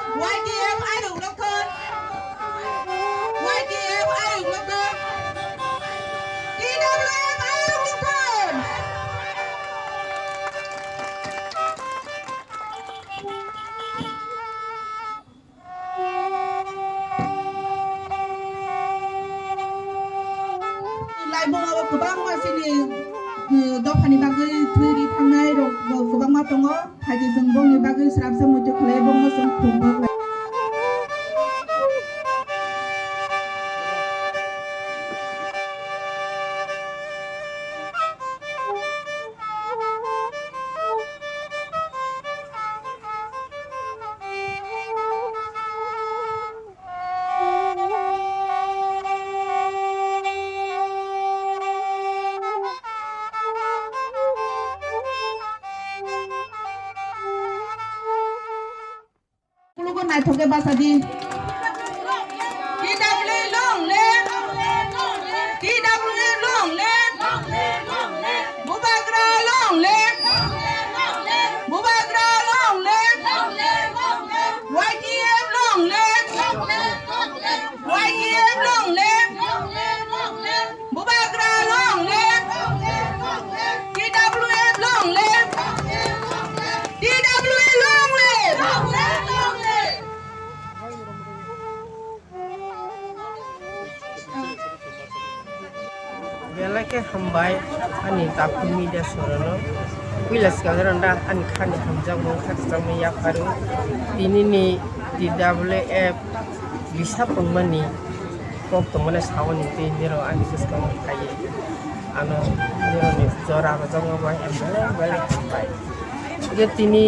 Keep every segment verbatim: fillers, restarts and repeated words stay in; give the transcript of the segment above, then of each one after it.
Y T F ayuk lokthon. Y T F ayuk lokthon. T W F ayuk lokthon. Laibung o kwbangma chini, uh, dophani bagwi thwi ri thangnai rok bo kwbangma tongo. Phaidi chwng bongni bagwi srapsa muitu khlai bongno chwng khum bo. Kulugo naithok khe basa di. T W A long live. T W A long live. Bubagra long live. Bubagra long live. Y T F long live. Y T F long live. Bubagra long live. T W F long live. T W A long live. Belai khe hambai ani Takhuk media sorono. Puila swkang ronda ani khani hamjakmung khakchangmung yapharu. Tinini T W F bisa pungmani kok tongmani saoni twi niro ani bwskango phaiwi ano nironi jora rwjakma bai ang belai belai hambai. Je tini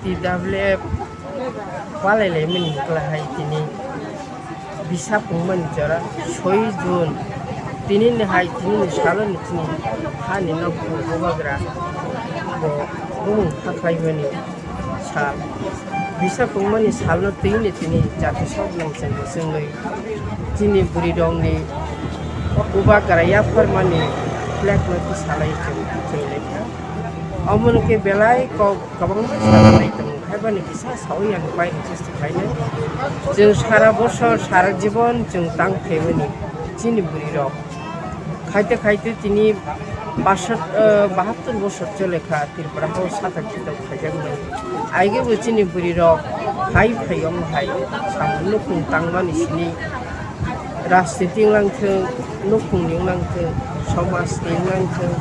T W F palai laimani hwnkhe hai tini bisa pungmani jora soi June tini ni hai tini ni salo ni tini hani nok bubagra bo bumung khaklaimani sal. Bisa pungmani salno twi ni tini jati sok nang chwng bo chwngwi chini bwrwi rokni bubagra yapharmani flag no tisalai chwng chwng lekha. Omono khe belai kok kwbangma salai tongo. Haibani kisa sawi ang pai request khainai. Chwng sara bosor, sara jibon chwng tang phaimani chini bwrwi rok. Khaite khaite tini basat, eh, bahattor bosor chole kha Tripura o sathak khitok khaijaknai. Aigebo chini bwrwi rok hai phai omo hai samung nukhung tangmani sini. Rajniti wng langthwng, nukhungni wng langthwng, somajni wng langthwng,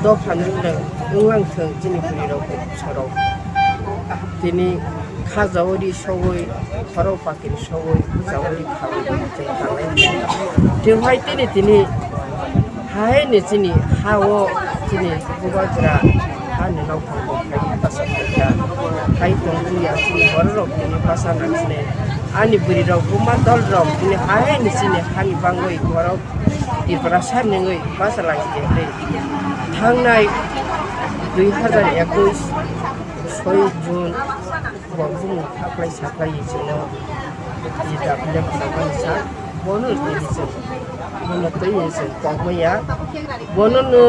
dophani wng langthwng, chini bwrwirok sorok tini khajaori sogwi, khorok pakiri sogwi, bwchaori khaui chwng tanglai. Tei hai tini tini haini chini ha-o chini bubagra hani nokphang bo khai basa khaikha. Hai tongwi ya chini bororok tini basa nang sinai. Ani bwrwirok buma dolrok tini haini chini hani bangwi borok Tiprasa nungwi basa lai tongwi. Thangnai dui hazar ekush soi June bo bumung khaklai saklai chwngno T W F phunukmani sa bono tini chwng bono twi chwng kokmaya. Bono no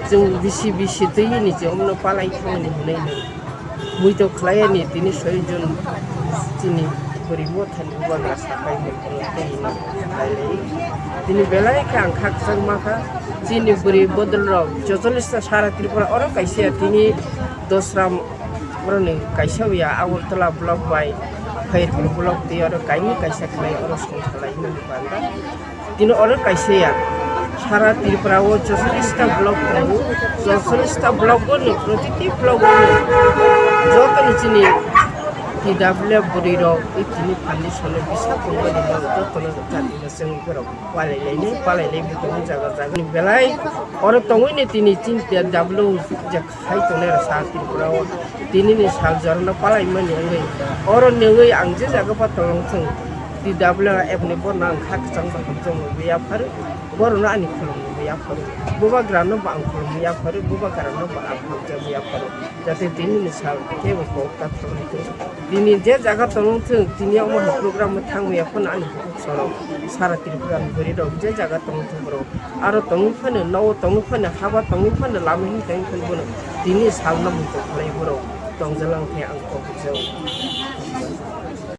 chwng bisi bisi twi ni chwng omno palai thangni hwnwi no. Muitok khlai ani tini soi June chini bwrwi mothani bubagra sapai hai bono twi no khlai lai. Tini belai khe ang khakchangma kha chini bwrwi bodol rok chocholish ta sara Tripura oro kaisa tini Dosram Borokni kaisa ya Agartala block bai Khairpur block tei oro kaini kaisa khlai oro song salai hwnwi banda. Tini oro kaisa ya sara Tripura o chocholish ta block tongo. Chocholish ta block o no protiti block o no joto ni chini T W F bwrwi rok tini phan ni salo bisa tongo ni joto no chati no chwng borok. Palai lai nai, palai lai bo tongo jaga jaga ni belai. Oro tongwi ni tini chinta W je khai tongnai rok sa Tripura o. Tini ni sal jora no palai mani wngwi. Oro nungwi ang je jaga pa tongthwng. T W F ni borno ang kha kwchang ba hamjak nungwi yapharu. Borno ani khulum nungwi yapharu. Bubagra no ba ang khulum yapharu. Bubagra no ba ang hamjak yapharu. Jate tini ni sal kebo kok ta thangwi tong. Tini je jaga tongthwng, tini omo hai program thangwi yaphano ani sorok sara Tripura ni bwrwi rok je jaga tongthwng borok. Aro tongwi phano, nogo tongwi phano, haba tongwi phano, lama him tongwi phano bono tini salno muitok khlai borok tongjalang khe ang kok hwnjao.